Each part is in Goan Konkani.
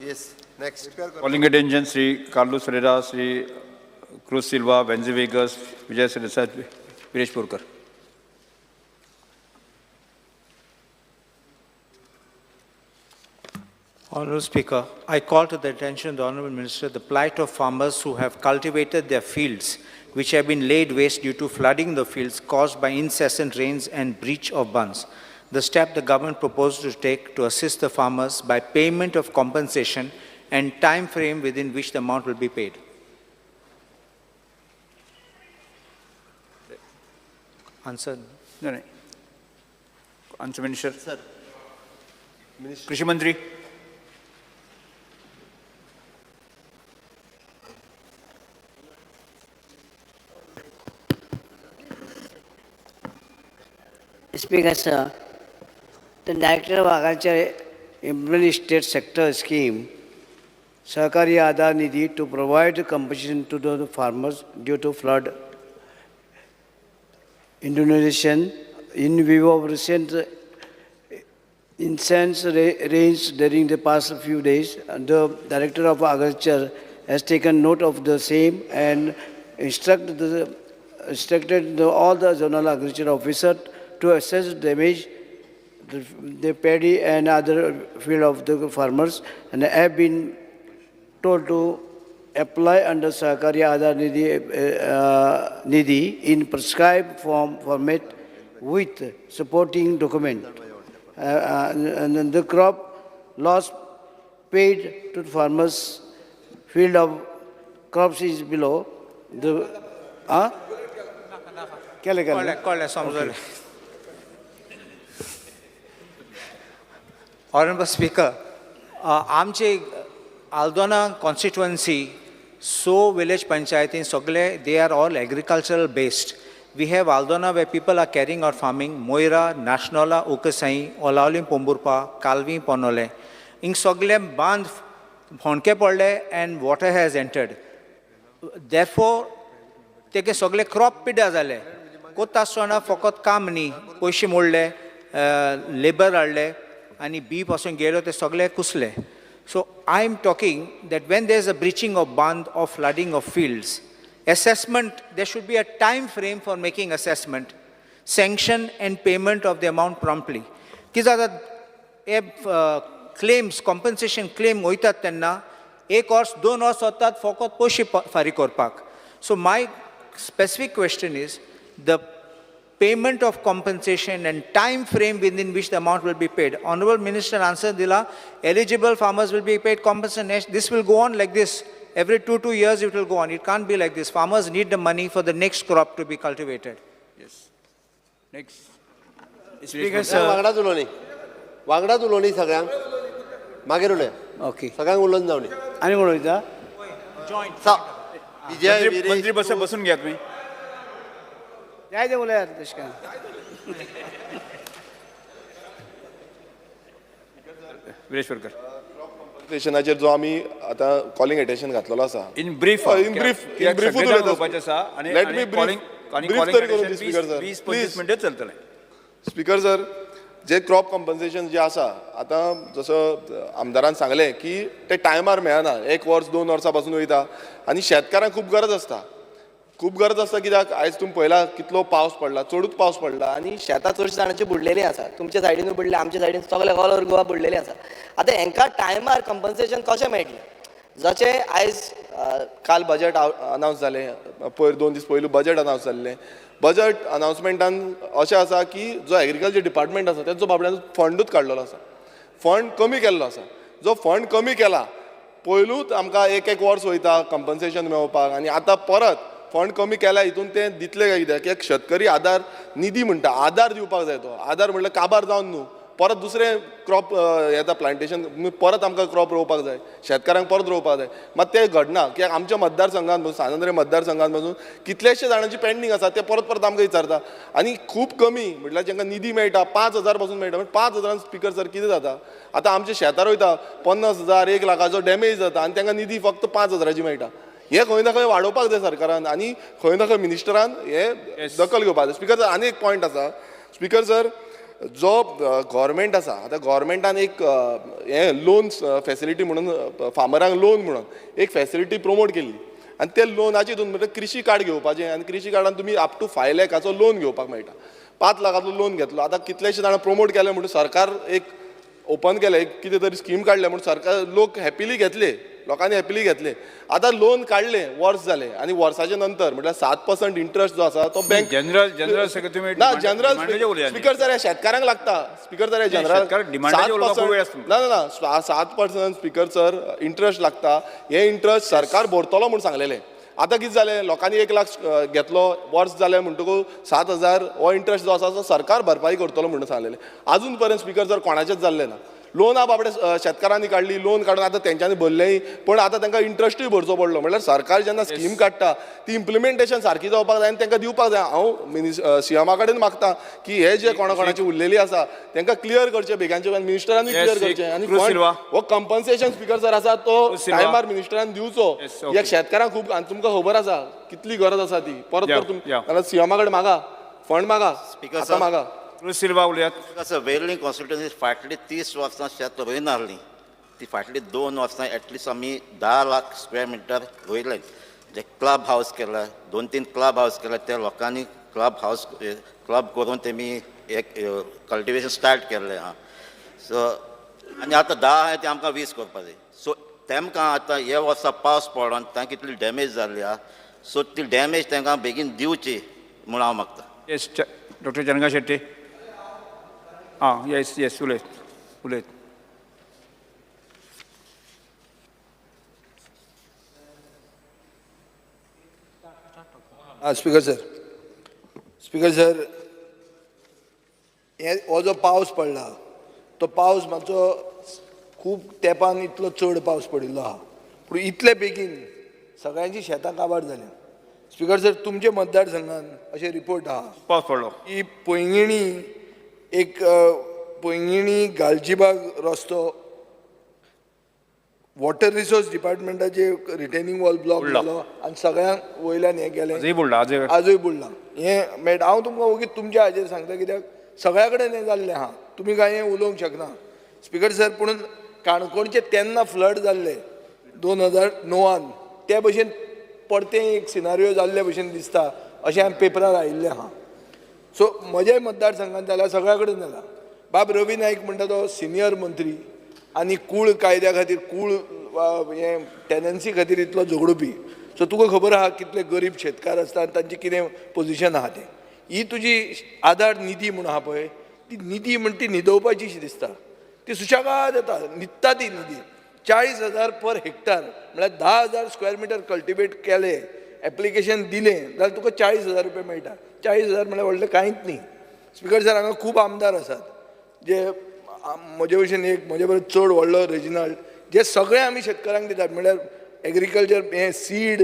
Yes, next. Calling attention Shri Carlos Ferreira, Shri Cruz Silva, Venzy Viegas, Vijay Sardesai, Viresh Borkar. Honorable Speaker, I call to the attention of the Honorable Minister the plight of farmers who have cultivated their fields, which have been laid waste due to flooding the fields caused by incessant rains and breach of bunds. The step the government proposed to take to assist the farmers by payment of compensation and time frame within which the amount will be paid. Answer. No. Answer, Minister. Sir. Minister. Krishi Mantri. Speaker, sir, the Director of Agriculture implemented state sector scheme, Sahakari Aadhar Nidhi, to provide compensation to the farmers due to flood inundation in view of recent intense rains during the past few days. The Director of Agriculture has taken note of the same and instructed all the zonal agriculture officer to assess damage the paddy and other field of the farmers, and have been told to apply under Sahakari Aadhar Nidhi in prescribed format with supporting document. And the crop loss paid to farmers field of crops is below the. Huh? Call, Honorable Speaker, आमचे Aldona constituency, so village panchayatin सगळे, they are all agricultural based. We have Aldona where people are carrying out farming, Moira, Nationala, Ukasai, Olaulim Pomburpa, Calvi, Ponole. Ing सगळे बांद होणके पडले and water has entered. Therefore, तेगे सगळे क्रॉप पिड्ड्यार जाले. कोत्ता आसतना फकत काम न्ही, पयशे मोडले, लेबर हाडले आनी बी पासून गेलो ते सगळे कुसले. So I am talking that when there is a breaching of bund or flooding of fields, assessment, there should be a time frame for making assessment, sanction and payment of the amount promptly. कितें जाता, हे क्लेम्स, कॉम्पन्सेशन क्लेम वयतात तेन्ना एक वर्स दोन वर्स वतात फकत पयशे फारीक करपाक. So my specific question is the payment of compensation and time frame within which the amount will be paid. Honorable Minister answered dila, eligible farmers will be paid compensation. This will go on like this. Every 2 years it will go on. It can't be like this. Farmers need the money for the next crop to be cultivated. Yes. Next. Speaker, sir. वांगडाच उलोवनी, वांगडाच उलोवनी सगळ्यांक, मागीर उलय. Okay. सगळ्यांक उलोवन जावनी. आनी कोण उलयता? विजय मंत्री बसून घ्या तुम्ही. जाय ते उलयात तशें काय. विरेश बोरकर. स्टेशनाचेर जो आमी आतां कॉलिंग एटेन्शन घातलेलो आसा, in brief, in brief, in ब्रीफूच उलयता. आनी let me brief, brief तरी करूं दी स्पीकर सर, 20-25 मिनटां चलतलें. स्पीकर सर, जे क्रॉप कॉम्पन्सेशन जे आसा आतां जसो आमदारान सांगलें की ते टायमार मेळना, एक वर्स दोन वर्सां पासून वयता आनी शेतकारांक खूब गरज आसता, खूब गरज आसता. कित्याक आयज तुमी पळयला कितलो पावस पडला, चडूच पावस पडला आनी शेतां चडशीं जाणांची बुडलेलीं आसा. तुमच्या सायडीनूय बुडले, आमच्या सायडीन, सगळे ऑल ओवर गोवा बुडलेली आसा. आतां हेंकां टायमार कंपन्सेशन कशें मेळटलें? जशें आयज काल बजट अनावन्स जालें, पयर 2 दीस पयलू बजट अनावन्स जाल्लें. बजट अनावन्समेंटान अशें आसा की जो एग्रीकल्चर डिपार्टमेंट आसा तेंचो बाबड्यान फंडूच काडलेलो आसा, फंड कमी केल्लो आसा. जो फंड कमी केला पयलूच आमकां एक एक वर्स वयता कंपन्सेशन मेळोवपाक, आनी आतां परत फंड कमी केला हितून ते दितले काय कित्याक? एक शेतकरी आधार निधी म्हणटा, आधार दिवपाक जाय. तो आधार म्हणल्यार काबार जावन न्हू, परत दुसरें क्रॉप येता प्लांटेशन, परत आमकां क्रॉप रोवपाक जाय, शेतकारांक परत रोवपाक जाय. मात तें घडना. कित्याक आमच्या मतदारसंघात पसून, सांत मतदारसंघात पसून कितलेशे जाणांची पेंडींग आसा, ते परत परत आमकां विचारता. आनी खूब कमी म्हटल्यार जांकां निधी मेळटा 5,000 पासून मेळटा. 5,000 स्पीकर सर कितें जाता? आतां आमच्या शेतार वयता 50,000 1 लाखाचो डॅमेज जाता आनी तांकां निधी फक्त 5,000 मेळटा. हे खंय ना खंय वाडोवपाक जाय सरकारान आनी खंय ना खंय मिनिस्टरान हे दखल घेवपाक जाय. स्पीकर सर, आनी एक पॉयंट आसा. Speaker sir, जो गव्हर्मेंट आसा, आतां गव्हर्मेंटान एक हें लोन फॅसिलिटी म्हणून, फार्मरांक लोन म्हणून एक फॅसिलिटी प्रमोट केल्ली आनी ते लोनाचे हितून म्हणजे कृषी कार्ड घेवपाचें आनी कृषी कार्डान तुमी अप टू 5 लाखाचो लोन घेवपाक मेळटा. 5 लाखाचो लोन घेतलो, आतां कितलेशे जाणां प्रमोट केले म्हणून सरकार एक ओपन केलें, एक कितें तरी स्कीम काडलें म्हूण सरकार लोक हॅपिली घेतले, लोकांनी हॅपिली घेतले. आतां लोन काडलें, वर्स जालें आनी वर्साचे नंतर म्हटल्यार 7% इंट्रस्ट जो आसा तो बँक जनरल सेक्रेटरी ना, जनरल स्पीकर सर हे शेतकारांक लागता. स्पीकर सर हे जनरल ना ना ना 7% स्पीकर सर इंट्रस्ट लागता. हे इंट्रस्ट सरकार भरतलो म्हूण सांगलेलें. आतां कितें जालें, लोकांनी 1 लाख घेतलो, वर्स जालें म्हणटकूच 7,000 हो इंट्रस्ट जो आसा तो सरकार भरपाई करतलो म्हणून सांगलेलें. आजून पर्यंत स्पीकर सर कोणाचेंच जाल्लें ना. लोनां बाबडे शेतकारांनी काडली, लोन काडून आतां तेंच्यांनी भरलेंय, पूण आतां तांकां इंट्रस्टूय भरचो पडलो. म्हणल्यार सरकार जेन्ना स्कीम काडटा ती इम्प्लिमेंटेशन सारकी जावपाक जाय आनी तांकां दिवपाक जाय. हांव सीएमा कडेन मागता की हे जे कोणा कोणाची उरलेली आसा तांकां क्लियर करचें बेगांचे, मिनिस्टरांनी क्लियर करचें आनी हो कंपन्सेशन स्पीकर सर आसा तो टायमार मिनिस्टरान दिवचो. एक शेतकारांक खूब, आनी तुमकां खबर आसा कितली गरज आसा ती. परत परत जाल्यार सीएमा कडेन मागा, फंड मागा, आतां मागा. सिल्वा उलयात. सर, वेर्लींग कॉन्स्टिट्युएन्सी फाटली 30 वर्सां शेत रोयनासली, ती फाटली 2 वर्सां एटलिस्ट आमी 10 लाख स्क्वेअर मिटर रोयलें. जे क्लब हावस केला, 2-3 क्लब हावस केला, त्या लोकांनी क्लब हावस क्लब करून तेमी एक कल्टिवेशन स्टार्ट केल्लें आहा. सो आनी आतां 10 आहा ते आमकां 20 करपाक जाय. सो तेमकां आतां हे वर्सा पावस पडोन तांकां कितली डॅमेज जाल्ली आहा, सो ती डॅमेज तांकां बेगीन दिवची म्हूण हांव मागता. येस, डॉक्टर चंद्रकांत शेट्टी. आं, येस येस, उलयत उलयत. आं, स्पीकर सर, स्पीकर सर, हे हो जो पावस पडला तो पावस मातसो खूब तेंपान इतलो चड पावस पडिल्लो आहा, पूण इतले बेगीन सगळ्यांची शेतां काबार जाल्या. स्पीकर सर, तुमचे मतदारसंघान अशें रिपोर्ट आहा, पावस पडलो की पैंगिणी एक पैंगिणी गालजीबाग रस्तो वॉटर रिसोर्स डिपार्टमेंटाचे रिटेनिंग वॉल ब्लॉक जालो आनी सगळ्यांक वयल्यान हें गेलें, आजूय बुडला, आजूय बुडला. हें मेळटा. हांव तुमकां ओगीच तुमच्या हाजेर सांगता कित्याक सगळ्या कडेन हें जाल्लें आहा, तुमी कांय हें उलोवंक शकना स्पीकर सर. पूण काणकोणचे तेन्ना फ्लड जाल्ले 2009 ते भशेन परतें एक सिनारियो जाल्ले भशेन दिसता अशें हांवें पेपरार आयिल्लें आहा. सो म्हज्याय मतदारसंघात जाल्या, सगळ्या कडेन जाला. बाब रवी नायक म्हणटा तो सिनियर मंत्री आनी कूळ कायद्या खातीर, कूळ हें टेनन्सी खातीर इतलो झगडुपी. सो तुका खबर आहा कितले गरीब शेतकार आसता आनी तांचें कितें पोजिशन आहा तें. ही तुजी आधार निधी म्हूण आहा पळय, ती निधी म्हण ती न्हिदोवपाची शी दिसता, ती सुशेगाद येता, न्हिदता ती निधी. 40,000 पर हेक्टर म्हळ्यार 10,000 स्क्वेअर मिटर कल्टिवेट केले, एप्लिकेशन दिलें जाल्यार तुका 40,000 रुपया मेळटा. 40,000 म्हळ्यार व्हडलें कांयच न्ही. स्पीकर सर, हांगा खूब आमदार आसात जे म्हजे भशेन एक म्हजे बरोबर चड व्हडलो रेजिनाल्ड, जे सगळे आमी शेतकारांक दितात, म्हळ्यार एग्रीकल्चर हें सीड,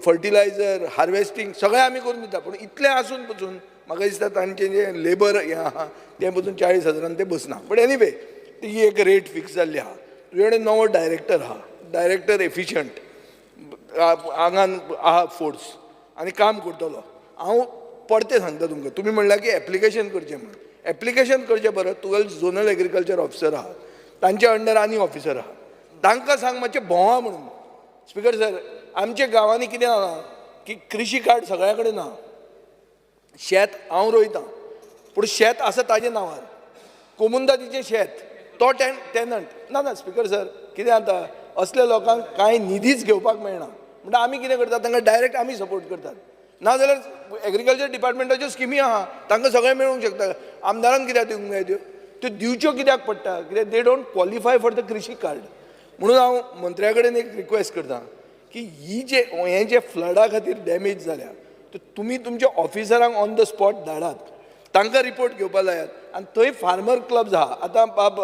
फर्टिलायझर, हार्वेस्टींग सगळें आमी करून दिता. पूण इतलें आसून पसून म्हाका दिसता तांचें जें लेबर हें आहा तें पसून 40,000 तें बसना. बट एनीवे ती एक रेट फिक्स जाल्ली आहा. तुजे कडेन नवो डायरेक्टर आहा, डायरेक्टर एफिशंट, आंगान आहा फोर्स आनी काम करतलो. हांव परतें सांगता तुमकां, तुमी म्हणल्यार की एप्लिकेशन करचें म्हूण, एप्लिकेशन करचें परत तुगेलो झोनल एग्रीकल्चर ऑफिसर आहा, तांच्या अंडर आनी ऑफिसर आहा, तांकां सांग मातशें भोंवा म्हणून. स्पीकर सर, आमच्या गांवांनी कितें आहा की कृषी कार्ड सगळ्या कडेन ना. शेत हांव रोयतां पूण शेत आसा ताजे नांवार, कोमुंदादीचें शेत, तो टेनंट ना. ना स्पीकर सर, कितें जाता असल्या लोकांक कांय निधीच घेवपाक मेळना. म्हणटा आमी कितें करतात, तांकां डायरेक्ट आमी सपोर्ट करतात. नाजाल्यार एग्रीकल्चर डिपार्टमेंटाच्यो स्किमी आहा, तांकां सगळें मेळूंक शकता. आमदारान कित्याक दिवंक जाय त्यो, त्यो दिवच्यो कित्याक पडटा, कित्याक they don't qualify for the Krishi card. म्हणून हांव मंत्र्या कडेन एक रिक्वेस्ट करता की ही जे हें जे फ्लडा खातीर डॅमेज जाल्या तर तुमी तुमच्या ऑफिसरांक ऑन the spot धाडात, तांकां रिपोर्ट घेवपाक लायात. आनी थंय फार्मर क्लब्स आहा, आतां बाब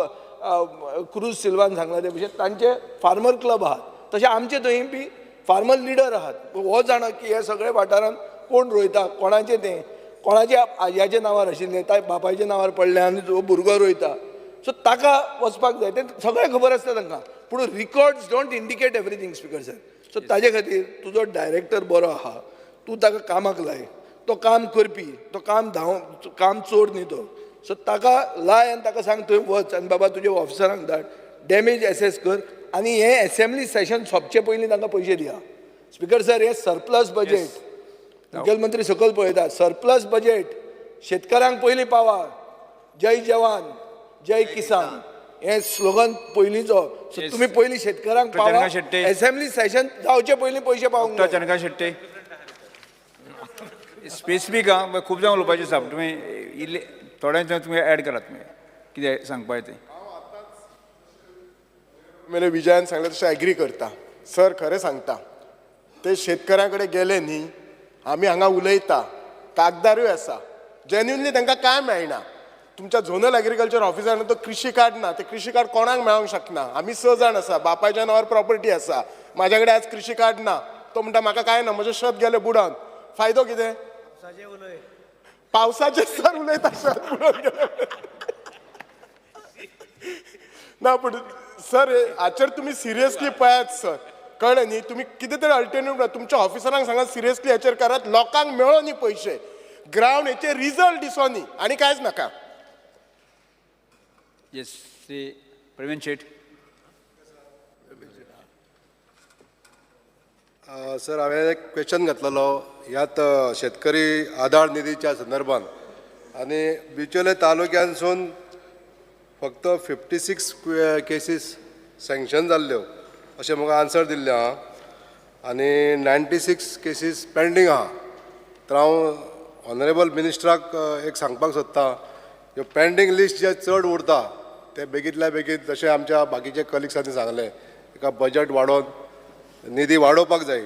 क्रूज सिल्वान सांगला ते भशेन तांचे फार्मर क्लब आहात, तशें आमचे थंय बी फार्मर लिडर आहात. हो जाणा की हे सगळे वाठारांत कोण रोयता, कोणाचें तें, कोणाच्या आज्याच्या नांवार आशिल्लें, ताय बापायच्या नांवार पडलें आनी तो भुरगो रोयता, सो ताका वचपाक जाय, तें सगळें खबर आसता तांकां. पूण records don't indicate everything speaker sir. So ताजे खातीर तुजो डायरेक्टर बरो आहा, तूं ताका कामाक लाय, तो काम करपी, तो काम धांव, काम चोर न्ही तो. सो ताका लाय आनी ताका सांग थंय वच आनी बाबा तुजे ऑफिसरांक धाड, डॅमेज एसेस कर आनी हें एसेंब्ली सेशन सोंपचे पयलीं तांकां पयशे दिया. स्पिकर सर, हें सरप्लस बजेट, मुखेलमंत्री सकयल पळयता, सरप्लस बजेट शेतकारांक पयलीं पावा. जय जवान जय किसान हें स्लोगन पयलींचो. सो तुमी पयलीं शेतकारांक पावा, एसेंब्ली सेशन जावचे पयलीं पयशे पावूंक डॉक्टर चंद्रकांत शेट्टी स्पेसिफीक आं, खूब जाण उलोवपाचें आसा, तुमी इल्ले थोड्यांचे तुमी एड करात, तुमी कितें सांगपाचें तें. मेरे विजयान सांगलें तशें एग्री करता सर. खरें सांगता, ते शेतकऱ्यां कडेन गेले न्ही, आमी हांगा उलयता, कागदारूय आसा, जेन्युनली तांकां कांय मेळना. तुमच्या झोनल एग्रीकल्चर ऑफिसरान तो कृशी कार्ड ना, ते कृशी कार्ड कोणाक मेळोंक शकना. आमी 6 जाण आसा, बापायच्या नांवार प्रॉपर्टी आसा, म्हाज्या कडेन आज कृशी कार्ड ना. तो म्हणटा म्हाका कांय ना, म्हजें शेत गेलें बुडोन, फायदो कितें? पावसाचेर सर उलयता, शेत बुडोन गेलें ना. पूण सर हाचेर तुमी सिरियसली पळयात सर, कळ्ळें न्ही? तुमी कितें तरी अल्टरनेटिव्ह तुमच्या ऑफिसरांक सांगात, सिरियसली हाचेर करात, लोकांक मेळो न्ही पयशे, ग्रावंड हेचेर रिजल्ट दिसो न्ही, आनी कांयच नाका. येस, श्री प्रवीण शेट. सर, हांवें एक क्वेश्चन घातलेलो ह्यात शेतकरी आधार निधीच्या संदर्भात, आनी बिचोले तालुक्यानसून फक्त 56 केसीस सँक्शन जाल्ल्यो अशें म्हाका आन्सर दिल्लें आहा, आनी 96 केसीस पेंडींग आहा. तर हांव ऑनरेबल मिनिस्टराक एक सांगपाक सोदतां, ह्यो पेंडींग लिस्ट जे चड उरता ते बेगींतल्या बेगीन, जशें आमच्या बाकीच्या कलिग्सांनी सांगलें, एका बजट वाडोवन निधी वाडोवपाक जाय.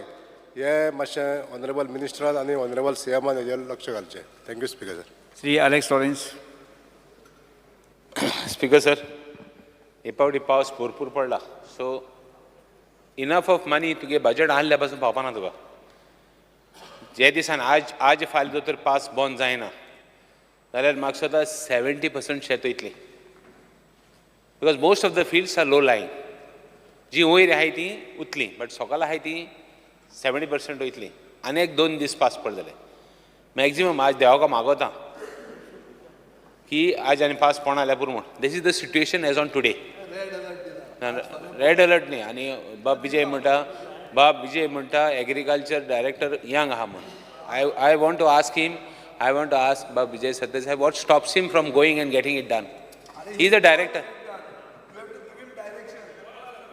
हें मातशें ऑनरेबल मिनिस्टरान आनी ऑनरेबल सी एमान हेजेर लक्ष घालचें. Thank you speaker sir. Shri Alex Lawrence. Speaker sir, हे फावटी पावस भरपूर पडला, सो इनफ ऑफ मनी तुगे बजट आहल्या पासून पावपाना तुका. जे दिसान आज आज फाल्यां जर तर पास बंद जायना जाल्यार म्हाका दिसता 70% शेत वयतली, because most of the fields are low lying. जी वयर आहाय ती उतली, बट सोकाल आहाय ती 70% वयतली. आनी एक 2 दीस पास पडले मॅक्झिमम. आज देवाक मागोता की आज आनी पास पडना जाल्यार पुरो म्हूण. This is the situation as on today. Red alert न्ही. आनी बाब विजय म्हणटा, बाब विजय म्हणटा एग्रीकल्चर डायरेक्टर यंग आहा म्हूण. I want to ask him, I want to ask बाब Vijay Sardesai, what stops him from going and getting it done? He is a director.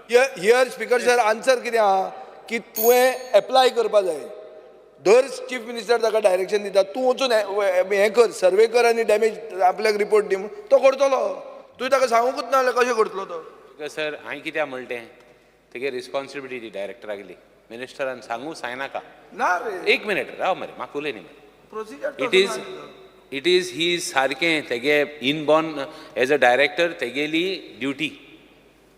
Here speaker sir, answer कितें आहा की तुवें एप्लाय करपा जाय. दर चीफ मिनिस्टर ताका डायरेक्शन दिता, तूं वचून हें कर, सर्वे कर आनी डॅमेज आपल्याक रिपोर्ट दी म्हूण. तो करतलो, तुवें ताका सांगूंकूच ना जाल्यार कशें करतलो तो? सर, हांवें कित्याक म्हणलें तें, तेगे रिस्पॉन्सिबिलिटी ती डायरेक्टरागेली. मिनिस्टरान सांगू सांगनाका ना रे, एक मिनिट राव मरे, म्हाका उलय न्ही मरे. Procedure it is it is ही सारकें तेगे इनबॉर्न एज अ डायरेक्टर, तेगेली duty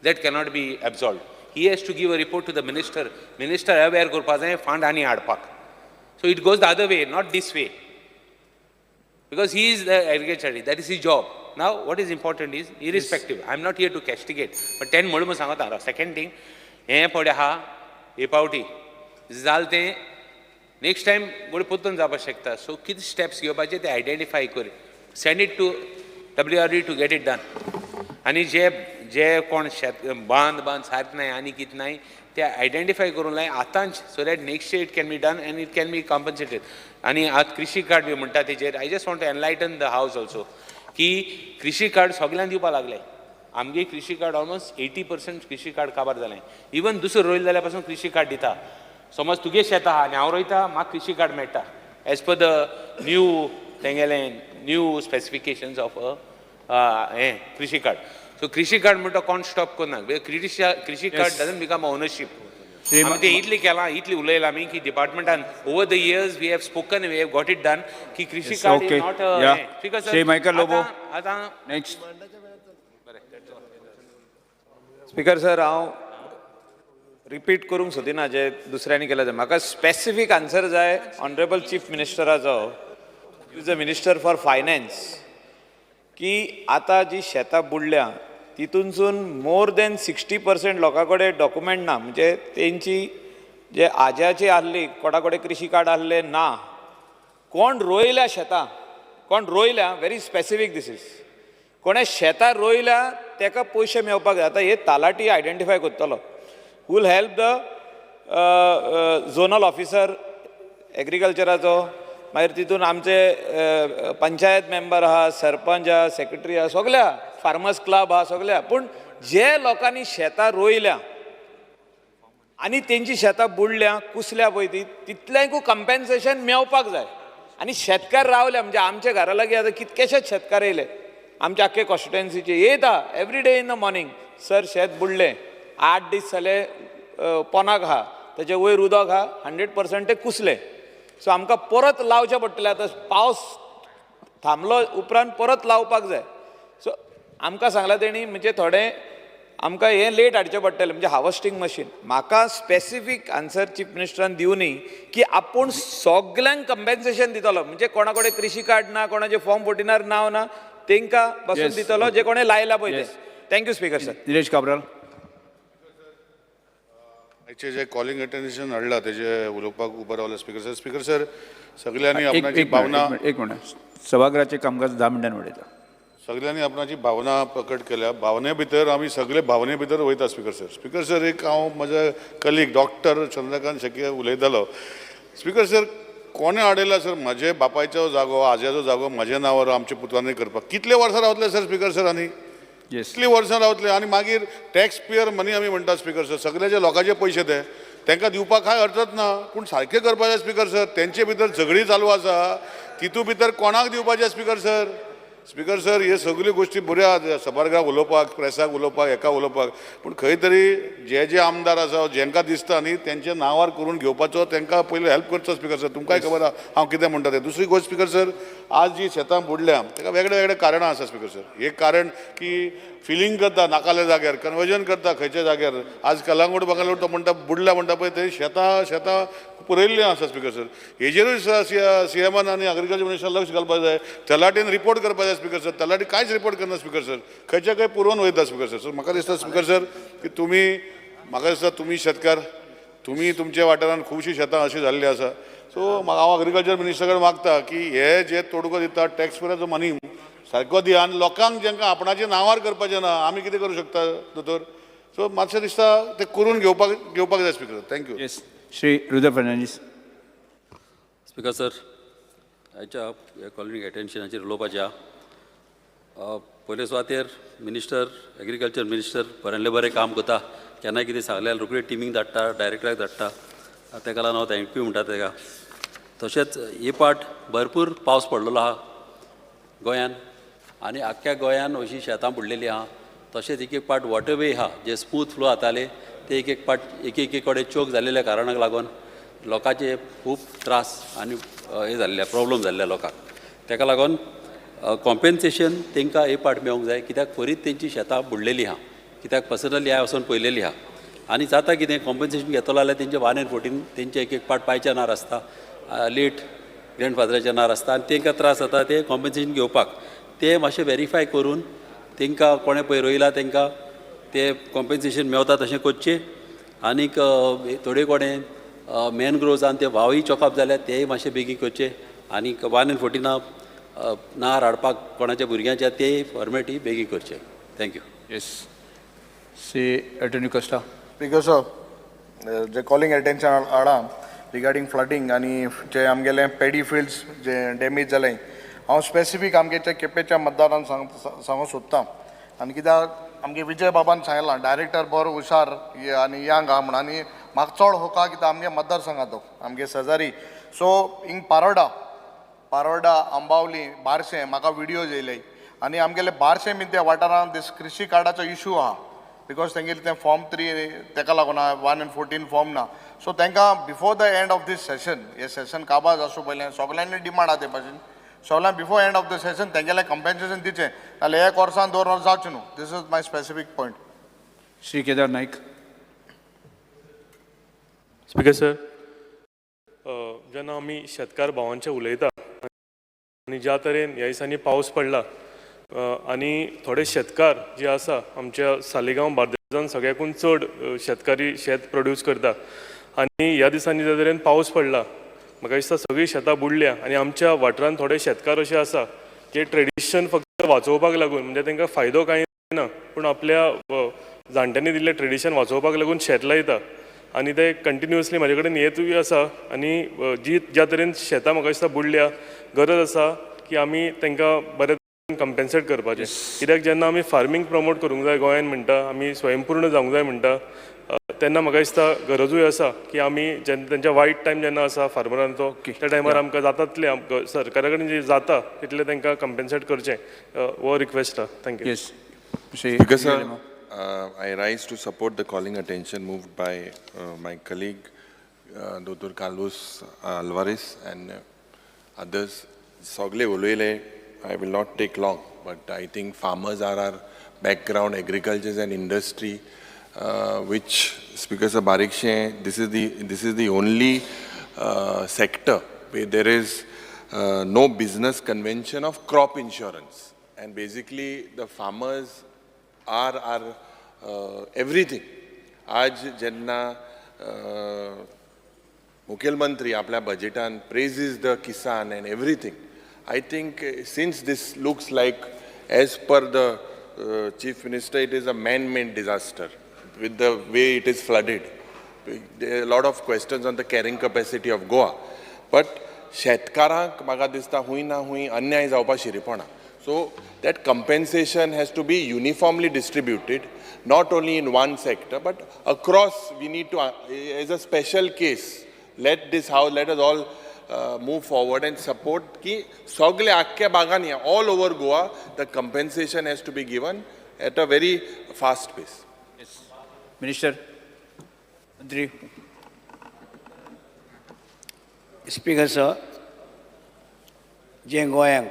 that cannot be absolved. He has to give a report to the minister. Minister aware करपा जाय फंड आनी हाडपाक. So it goes the other way, not this way, because he is the agriculture, that is his job. Now what is important is, irrespective, I am not here to castigate, but ten म्हणून सांगता. सेकंड थिंग, हें पळय आहा हे पावटी जालें तें नेक्स्ट टायम गोडे परतून जावपाक शकता. सो कितें स्टेप्स घेवपाचे ते आयडेंटिफाय कर, send it to WRD to get it done. आनी जे जे कोण शेत बांद बांद सारकें नाय आनी कितें नाय ते आयडेंटिफाय करूंक लाय आतांच, so that next year it can be done and it can be compensated. आनी आतां कृशी कार्ड बी म्हणटा तेजेर I just want to enlighten the house also की कृशी कार्ड सगल्यांक दिवपाक लागले. आमगे कृशी कार्ड ऑलमोस्ट 80% कृशी कार्ड काबार जालें. इवन दुसरो रोयल जाल्यार पासून कृशी कार्ड दिता. समज तुगे शेत आहा आनी हांव रोयता, म्हाका कृशी कार्ड मेळटा एज पर the new तेंगेलें new specifications of हें कृशी कार्ड. सो कृशी कार्ड म्हणटा कोण स्टॉप करना. कृशी कार्ड डजंट बिकम ओनरशीप. आमी तें इतलें केलां, इतलें उलयलां आमी की डिपार्टमेंटान over the years we have spoken, we have got it done की कृशी card is not. Shri Michael Lobo. आतां नेक्स्ट. स्पीकर सर, हांव रिपीट करूंक सोदिना जे दुसऱ्यांनी केलां तें. म्हाका स्पेसिफीक आन्सर जाय ऑनरेबल चीफ मिनिस्टराचो, is a minister for finance, की आतां जी शेतां बुडल्या तितूनसून मोर दॅन 60% लोकां कडेन डॉक्युमेंट ना, म्हणजे तेंची जे आज्याची आहली कोणा कडेन कृशी कार्ड आहले ना, कोण रोयल्या शेतां, कोण रोयल्या, व्हेरी स्पेसिफीक this is, कोणें शेतां रोयल्या तेका पयशे मेळपाक जाय. आतां हे तलाठी आयडेंटिफाय करतलो will help the zonal officer एग्रीकल्चराचो, मागीर तितून आमचे पंचायत मेंबर आहा, सरपंच आहा, सेक्रेटरी आहा, सगळे आहा, फार्मर्स क्लब आहा, सगळे आहा. पूण जे लोकांनी शेतां रोयल्या आनी तेंची शेतां बुडल्या कुसल्या पळय ती, तितल्यांकूय कंपेन्सेशन मेवपाक जाय. आनी शेतकार रावले म्हणजे आमच्या घरा लागीं आतां कितकेशेच शेतकार येयले आमच्या आख्खे कॉन्स्टिट्युएन्सीचे येता every day in the morning, sir शेत बुडलें, 8 दीस जाले पोनाक आहा, तेजे वयर उदक आहा, 100% ते कुसले. सो आमकां परत लावचें पडटलें, आतां पावस थांबलो उपरांत परत लावपाक जाय. सो आमकां सांगलां तेणी म्हणजे थोडें आमकां हें लेट हाडचें पडटलें, म्हणजे हार्वस्टींग मशीन. म्हाका स्पेसिफीक आन्सर चीफ मिनिस्टरान दिवनी की आपूण सगल्यांक कंपेन्सेशन दितलो, म्हणजे कोणा कडेन कृशी कार्ड ना, कोणाचे फॉर्म 14 नांव ना, तेंकां बसून दितलो जे कोणें लायला पळय. Thank you speaker sir. Nilesh Cabral. आयचे जे कॉलिंग अटेन्शन हाडला तेजे उलोवपाक उबो रावला स्पीकर सर. स्पीकर सर, सगळ्यांनी आपणाची भावना, एक मिनट, सभागृहाचे कामकाज 10 मिनटांनी उडयता. सगळ्यांनी आपणाची भावना प्रकट केल्या, भावने भितर आमी सगळे भावने भितर वयता स्पीकर सर. स्पीकर सर, एक हांव म्हज्या कलीग डॉक्टर चंद्रकांत शेट्ये उलयतालो. स्पीकर सर, कोणें हाडयला सर म्हजे बापायचो जागो, आज्याचो जागो म्हज्या नांवार आमच्या पुतांनी करपाक? कितले वर्सां रावतले सर स्पीकर सर? आनी कितलीं वर्सां रावतले? आनी मागीर टॅक्स पेयर मनी आमी म्हणटा स्पीकर सर, सगळ्याचे लोकांचे पयशे ते तांकां दिवपाक कांय अर्थच ना, पूण सारकें करपाचें स्पीकर सर. तेंचे भितर झगडी चालू आसा, तितू भितर कोणाक दिवपाचें स्पीकर सर? स्पीकर सर, हे सगल्यो गोश्टी बऱ्यो आहा सभाघराक उलोवपाक, प्रेसाक उलोवपाक, हेका उलोवपाक, पूण खंय तरी जे जे आमदार आसा जेंकां दिसता न्ही तेंच्या नांवार करून घेवपाचो तेंकां पयलीं हेल्प करचो स्पीकर सर. तुमकांय खबर आहा हांव कितें म्हणटा तें. दुसरी गोश्ट स्पीकर सर, आज जी शेतां बुडल्या तेका वेगळे वेगळे कारणां आसा स्पीकर सर. एक कारण की फिलींग करता नाकाल्या जाग्यार, कन्वर्जन करता खंयच्या जाग्यार. आज कलांगूट बंगालोर तो म्हणटा बुडल्या म्हणटा पळय, ते शेतां शेतां पुरयल्लीं आसा स्पीकर सर. हेजेरूय सीएमान आनी एग्रीकल्चर मिनिस्टर लक्ष घालपाक जाय. तलाटीन रिपोर्ट करपाक जाय स्पीकर सर. तलाटी कांयच रिपोर्ट करना स्पीकर सर, खंयच्या खंय पुरोवन वयता स्पीकर सर. सो म्हाका दिसता स्पीकर सर की तुमी, म्हाका दिसता तुमी शेतकार, तुमी तुमच्या वाठारांत खुबशीं शेतां अशीं जाल्लीं आसा. सो हांव एग्रीकल्चर मिनिस्टर कडेन मागता की हे जे तोडगो दिता टॅक्स पेयराचो मनी सारको दिया आनी लोकांक जेंकां आपणाच्या नांवार करपाचें ना आमी कितें करूं शकता दोतोर? सो मातशें दिसता तें करून घेवपाक घेवपाक जाय speaker. Thank you. Yes, Shri Rudra Fernandes. Speaker sir, आयच्या ह्या कॉलिंग अटेन्शनाचेर उलोवपाचें आहा. पयले सुवातेर मिनिस्टर, एग्रीकल्चर मिनिस्टर बऱ्यांतलें बरें काम करता. केन्नाय कितें सांगलें जाल्यार रोखडी टिमीक धाडटा, डायरेक्टराक धाडटा, तेका लागून हांव thank you म्हणटा तेका. तशेंच हे पाट भरपूर पावस पडलेलो आहा गोंयान आनी आख्ख्या गोंयान अशीं शेतां बुडलेलीं आहा. तशेंच एक एक पाट वॉटरवे आहा जे स्मूथ फ्लो जाताले ते एक एक पाट एक एक कडेन चोक जाल्ल्या कारणाक लागून लोकांचे खूब त्रास आनी हे जाल्ले, प्रॉब्लम जाल्ले लोकांक. तेका लागून कॉम्पेन्सेशन तांकां हे पाट मेळोंक जाय, कित्याक फरीत तेंची शेतां बुडलेलीं आहा, कित्याक पर्सनली हांवें वचोन पळयलेलीं आहा. आनी जाता कितें, कॉम्पेन्सेशन घेतलो जाल्यार तेंचे 1 and 14 तेंचे एक एक पाट पायच्या नार आसता, लेट ग्रँडफादराच्या नार आसता आनी तांकां त्रास जाता ते कॉम्पेन्सेशन घेवपाक. ते मातशें वेरीफाय करून तांकां कोणें पळय रोयलां तांकां ते कॉम्पेन्सेशन मेवता तशें करचें. आनीक थोडे कोणें मॅनग्रोव्सान ते व्हांवय चॉकअप जाल्यार तेय मातशें बेगीन करचें. आनीक 1 and 14 नार हाडपाक कोणाच्या भुरग्यांच्या तेय फॉर्मेलिटी बेगीन करचें. Thank you. Yes, Shri Antonio Costa. Speaker sir, J calling attention हाडा रिगार्डींग फ्लडींग आनी जे आमगेले पेडी फिल्ड्स जे डॅमेज जाले, हांव स्पेसिफीक आमगे केपेच्या मतदारान सांगूंक सोदता. आनी कित्याक आमगे विजय बाबान सांगलां डायरेक्टर बरो हुशार आनी यंग आहा म्हूण, आनी म्हाका चड होका कित्याक आमगे मतदारसंघा तो आमगे शेजारी. सो हिंग पारोडा, पारोडा, आंबावली, बारशें म्हाका विडियोज येयले आनी आमगेले बारशें बीन त्या वाठारांत दीस कृशी कार्डाचो इशू आहा, because तेंगेले तें फॉर्म 3 तेका लागून 1 and 14 form ना. सो तांकां before the end of this session, हे सेशन काबार आसूं पयलें सगल्यांनी डिमांड आहा ते भाशेन, सगल्यांक before end of the session तेंगेलें compensation दिवचें, नाल्यार एक वर्सान 2 वर्सां जावचें न्हू. This is my specific point. Shri Kedar Naik. Speaker sir, जेन्ना आमी शेतकार भावांचें उलयता आनी ज्या तरेन ह्या दिसांनी पावस पडला आनी थोडे शेतकार जे आसा आमच्या सालिगांव बार्देजान सगळ्याकून चड शेतकारी शेत प्रोड्यूस करता आनी ह्या दिसांनी ज्या तरेन पावस पडला म्हाका दिसता सगळीं शेतां बुडल्या आनी आमच्या वाठारांत थोडे शेतकार अशे आसा जे ट्रेडिशन फक्त वाचोवपाक लागून, म्हणजे तांकां फायदो कांय ना, पूण आपल्या जाणट्यांनी दिल्लें ट्रेडिशन वाचोवपाक लागून शेत लायता आनी ते कंटिन्युअसली म्हाजे कडेन येतूय आसा. आनी जी ज्या तरेन शेतां म्हाका दिसता बुडल्या, गरज आसा की आमी तांकां बरे तरेन कंपेन्सेट करपाचें, कित्याक जेन्ना आमी फार्मींग प्रमोट करूंक जाय गोंयान म्हणटा, आमी स्वयंपूर्ण जावंक जाय म्हणटा, तेन्ना म्हाका दिसता गरजूय आसा की आमी जेन्ना तेंच्या वायट टायम जेन्ना आसा फार्मरांचो, त्या टायमार आमकां जाता तितलें सरकारा कडेन जें जाता तितलें तांकां कंपेन्सेट करचें, हो रिक्वेस्ट आहा. Thank you. Yes. Speaker sir, I rise to support the calling attention moved by my colleague Dr. Carlos Alvarez and others. Sogle uloyle, I will not take long, but I think farmers are our background, agriculture and industry, which Speaker sir barikshe, this is the only sector where there is no business convention of crop insurance, and basically the farmers are our everything. आज जेन्ना मुखेलमंत्री आपल्या बजेटान praises the Kisan and everything, I think since this looks like as per the chief minister it is a man made disaster with the way it is flooded. There are a lot of questions on the carrying capacity of Goa. But शेतकारांक म्हाका दिसता हुंय ना हुंय अन्याय जावपा शिरीपणा. So that compensation has to be uniformly distributed, not only in one sector, but across. We need to, as a special case, let this house, let us all move forward and support ki sogle akke bagani all over Goa, the compensation has to be given at a very fast pace. Yes. Minister. Mantri. Speaker sir, जे गोंयांक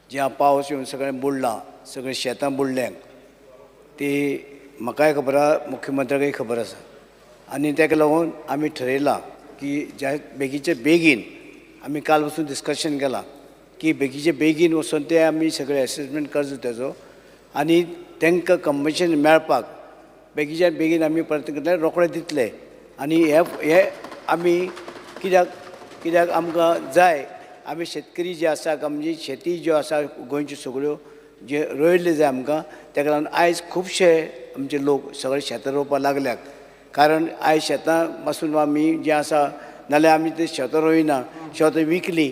जें पावस येवन सगळें बुडलां, सगळीं शेतां बुडल्यांक, ती म्हाकाय खबर आसा, मुख्यमंत्र्याकय खबर आसा. आनी ताका लागून आमी ठरयलां की ज्या बेगीचे बेगीन आमी काल वचून डिस्कशन केलां की बेगीचे बेगीन वचून ते आमी सगळे एसेसमेंट करचो तेजो आनी तांकां कंपन्सेशन मेळपाक बेगीच्या बेगीन आमी परत करतले, रोखडे दितले. आनी हे आमी कित्याक कित्याक आमकां जाय, आमी शेतकरी जे आसा, आमची शेती ज्यो आसा गोंयच्यो सगळ्यो जे रोयल्ले जाय आमकां, ताका लागून आयज खुबशे आमचे लोक सगळे शेतां रोवपाक लागल्यात. कारण आयज शेतां पासून आमी जें आसा, नाल्यार आमी ते शेतां रोयना, शेतां विकली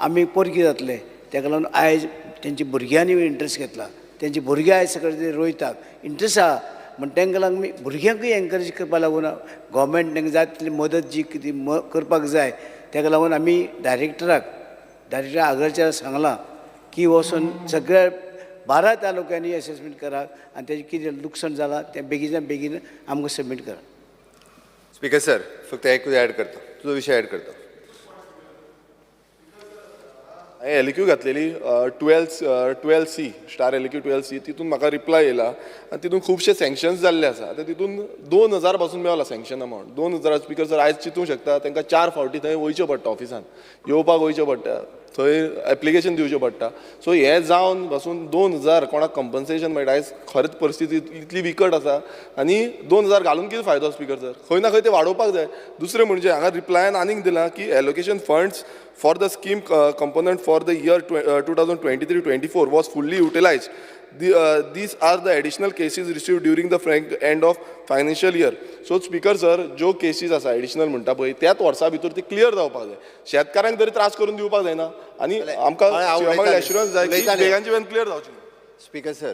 आमी पोरकी जातले. ताका लागून आयज तेंच्या भुरग्यांनी इंट्रस्ट घेतला, तेंचे भुरगे आयज सगळे ते रोयतात, इंट्रस्ट आसा. म्हण तांकां लागून आमी भुरग्यांकूय एनकरेज करपाक लागून गोवोरमेंट तांकां जाय तितली मदत जी कितें करपाक जाय. ताका लागून आमी डायरेक्टराक आगरच्याक सांगलां की वचून सगळ्या 12 तालुक्यांनी एसेसमेंट करात आनी तेजें कितें लुकसाण जालां तें बेगीन बेगीन आमकां सबमीट करात. स्पीकर सर, फक्त एकूच ॲड करता, तुजो विशय ॲड करता. हांवें एलक्यू घातलेली 12C star LQ 12C, तितून म्हाका रिप्लाय येयला आनी तितून खुबशे सँक्शन्स जाल्ले आसा. आतां तितून 2000 पासून Mewla sanction amount. 2000 speaker sir आयज चिंतूंक शकता, तांकां 4 फावटी थंय वयचें पडटा, ऑफिसान येवपाक वयचें पडटा, थंय एप्लिकेशन दिवचें पडटा. सो हें जावन पासून 2000 कोणाक कंपन्सेशन मेळटा. आयज खरेंच परिस्थिती इतली विकट आसा आनी 2000 घालून कितें फायदो स्पीकर सर? खंय ना खंय ते वाडोवपाक जाय. दुसरें म्हणजे हांगा रिप्लायान आनीक दिलां की allocation funds for the scheme component for the year 2023-24 was fully utilised. These are the additional cases received during the end of financial year. So speaker sir, ज्यो केसीस आसा एडिशनल म्हणटा पळय, त्याच वर्सा भितर ती क्लियर जावपाक जाय. शेतकारांक तरी त्रास करून दिवपाक जायना आनी आमकां एश्युरन्स जाय की बेगानचे बेगीन क्लियर जावची. स्पीकर सर,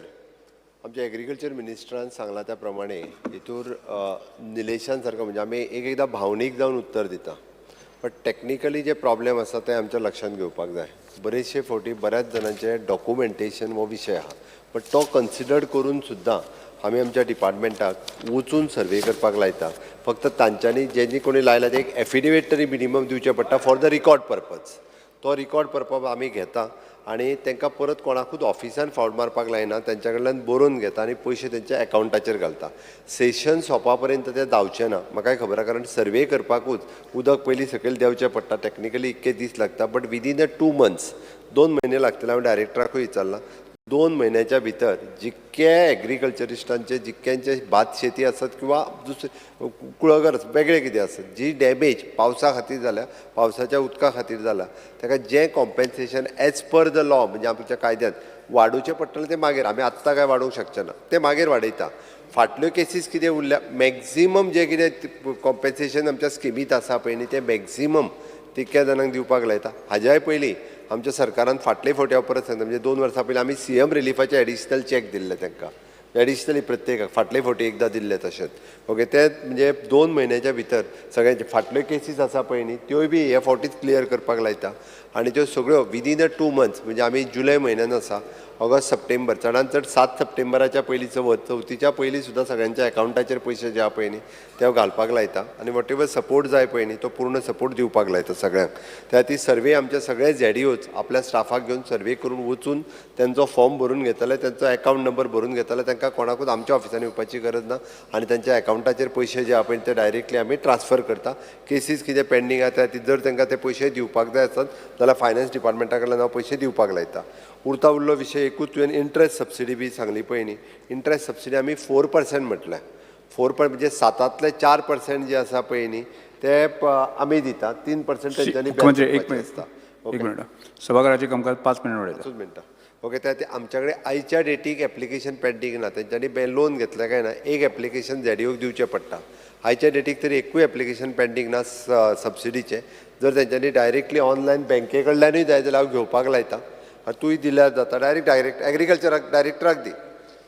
आमच्या एग्रीकल्चर मिनिस्टरान सांगलां त्या प्रमाणे हितूर निलेशान सारको म्हणजे आमी एक एकदां भावनीक जावन उत्तर दिता, बट टॅक्निकली जे प्रॉब्लेम आसा ते आमच्या लक्षांत घेवपाक जाय. बरेचशे फावटी बऱ्याच जाणांचे डॉक्युमेंटेशन हो विशय आहा, बट तो कन्सिडर करून सुद्दां आमी आमच्या डिपार्टमेंटाक वचून सर्वे करपाक लायता. फक्त तांच्यांनी जेंनी कोणी लायला ते एक एफिडेवीट तरी मिनिमम दिवचें पडटा फॉर the record purpose. तो रिकॉर्ड पर्पज आमी घेता आनी तांकां परत कोणाकूच ऑफिसान फावट मारपाक लायना, तांच्या कडल्यान बरोवन घेता आनी पयशे तेंच्या एकावंटाचेर घालता. सेशन सोंपा पर्यंत ते धांवचे ना, म्हाकाय खबर आहा, कारण सर्वे करपाकूच उदक पयलीं सकयल देंवचें पडटा, टॅक्निकली इतके दीस लागता. बट विदीन अ 2 months, 2 म्हयने लागतले. हांवें डायरेक्टराकूय विचारलां, 2 म्हयन्याच्या भितर जितके एग्रीकल्चरिस्टांचे जितक्यांचे भात शेती आसत किंवा दुसरे कुळागर वेगळे कितें आसत जी डॅमेज पावसा खातीर जाल्या, पावसाच्या उदका खातीर जाला, ताका जें compensation as per the law म्हणजे आमच्या कायद्यान वाडोवचें पडटलें तें मागीर, आमी आत्तां कांय वाडोवंक शकचे ना, तें मागीर वाडयता. फाटल्यो केसीस कितें उरल्या मॅक्झिमम जें कितें कॉम्पेन्सेशन आमच्या स्किमींत आसा पळय न्ही तें मॅक्झिमम तितक्या जाणांक दिवपाक लायता. हाज्याय पयलीं आमच्या सरकारान फाटले फावटी हांव परत सांगता, म्हणजे 2 वर्सां पयलीं आमी सीएम रिलिफाचे एडिशनल चॅक दिल्ले तांकां, एडिशनली प्रत्येकाक फाटले फावटी एकदां दिल्ले तशेंच. ओके, ते म्हणजे 2 म्हयन्याच्या भितर सगळ्यांचे फाटल्यो केसीस आसा पळय न्ही त्योय बी हे फावटीच क्लियर करपाक लायता आनी त्यो सगळ्यो विदीन अ 2 मंथ्स म्हणजे आमी जुलय म्हयन्यान आसा, ऑगस्ट सप्टेंबर, चडान चड 7 सप्टेंबराच्या पयलीं चवथीच्या पयलीं सुद्दां सगळ्यांच्या एकावंटाचेर पयशे जे आहा पळय न्ही ते घालपाक लायता आनी what ever support जाय पळय न्ही तो पूर्ण सपोर्ट दिवपाक लायता सगळ्यांक. त्या खातीर सर्वे आमच्या सगळे झेडीओच आपल्या स्टाफाक घेवन सर्वे करून वचून तेंचो फॉर्म भरून घेतले, तेंचो एकावंट नंबर भरून घेतले, तांकां कोणाकूच आमच्या ऑफिसांनी येवपाची गरज ना आनी तेंच्या एकावंटाचेर पयशे जे आहा पळय ते डायरेक्टली आमी ट्रान्सफर करता. केसीस कितें पेंडींग आहा त्या खातीर जर तांकां ते पयशे दिवपाक जाय आसत जाल्यार फायनान्स डिपार्टमेंटा कडल्यान हांव पयशे दिवपाक लायता. उरता उरलो विशय एकूच, तुवें इंट्रस्ट सबसिडी बी सांगली पळय न्ही, इंट्रस्ट सबसिडी आमी 4% म्हटलें, 4 म्हणजे 7तांतले 4% जे आसा पळय न्ही ते आमी दिता, 3% तेंच्यांनी मुख्यमंत्री एक मिनिट, एक मिनिट, सभाघराचे कामकाज 5 मिनट वाडयता. 5 मिनटां. ओके, त्या आमच्या कडेन आयच्या डेटीक एप्लिकेशन पेंडींग ना, तेंच्यांनी लोन घेतलें काय ना एक एप्लिकेशन झेडीओक दिवचें पडटा. आयच्या डेटीक तरी एकूय एप्लिकेशन पेंडींग ना सबसिडीचें. जर तेंच्यांनी डायरेक्टली ऑनलायन बँके कडल्यानूय जाय जाल्यार हांव घेवपाक लायता, तूंय दिल्यार जाता, डायरेक्ट डायरेक्ट एग्रीकल्चराक डायरेक्टराक दी,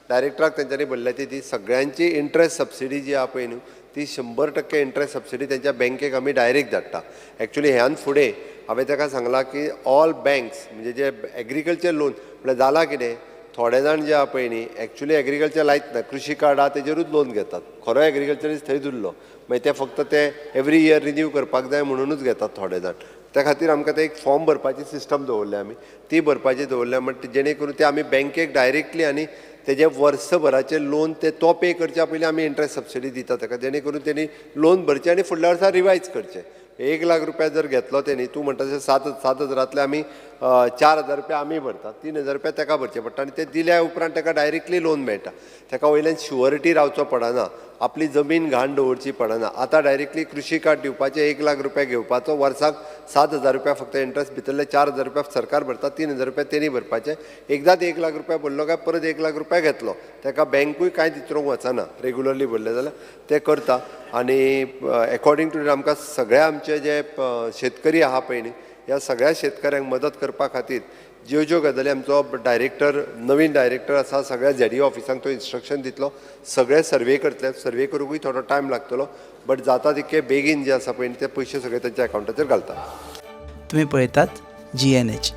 डायरेक्टराक तेंच्यांनी भरल्या ती दी. सगळ्यांची इंट्रस्ट सबसिडी जी आहा पळय न्हू ती 100% इंट्रस्ट सबसिडी तेंच्या बँकेक आमी डायरेक्ट धाडटा. एक्चुली ह्यान फुडें हांवें ताका सांगलां की ऑल बँक्स म्हणजे जे एग्रीकल्चर लोन म्हळ्यार जालां कितें, थोडे जाण जे आहा पळय न्ही एक्चुली एग्रीकल्चर लायत ना, कृशी कार्ड आहा तेजेरूच लोन घेतात, खरो एग्रीकल्चरिस्ट थंयच उरलो, मागीर ते फक्त ते एवरी इयर रिन्यू करपाक जाय म्हणुनूच घेतात थोडे जाण. त्या खातीर आमकां ते एक फॉर्म भरपाची सिस्टम दवरल्या आमी, ती भरपाची दवरल्या म्हणटा जेणे करून ते आमी बँकेक डायरेक्टली आनी तेजे वर्सभराचें लोन ते तो पे करच्या पयलीं आमी इंट्रस्ट सबसिडी दिता ताका, जेणे करून तेणी लोन भरचें आनी फुडल्या वर्सा रिवायज करचें. 1 लाख रुपया जर घेतलो तेणी, तूं म्हणटा तशें 7 हजारांतले आमी 4,000 रुपया आमी भरता, 3,000 रुपया ताका भरचे पडटा आनी ते दिल्या उपरांत ताका डायरेक्टली लोन मेळटा. ताका वयल्यान शुअरिटी रावचो पडना, आपली जमीन घाण दवरची पडना. आतां डायरेक्टली कृशी कार्ड दिवपाचें, 1 लाख रुपया घेवपाचो, वर्साक 7,000 रुपया फक्त इंट्रस्ट, भितरले 4,000 रुपया सरकार भरता, 3,000 रुपया तेणी भरपाचे. एकदांच 1 लाख रुपया भरलो काय परत 1 लाख रुपया घेतलो, ताका बँकूय कांय विचारूंक वचना, रेगुलरली भरले जाल्यार ते करता. आनी एकॉर्डिंग टू आमकां सगळ्या आमचे जे शेतकरी आहा पळय न्ही ह्या सगळ्या शेतकऱ्यांक मदत करपा खातीर ज्यो ज्यो गजाली आमचो डायरेक्टर, नवीन डायरेक्टर आसा, सगळ्या झेडी ऑफिसांक तो इन्स्ट्रक्शन दितलो, सगळे सर्वे करतले, सर्वे करूंकूय थोडो टायम लागतलो, बट जाता तितके बेगीन जे आसा पळय ते पयशे सगळे तेंच्या एकावंटाचेर घालता. तुमी पळयतात GNH.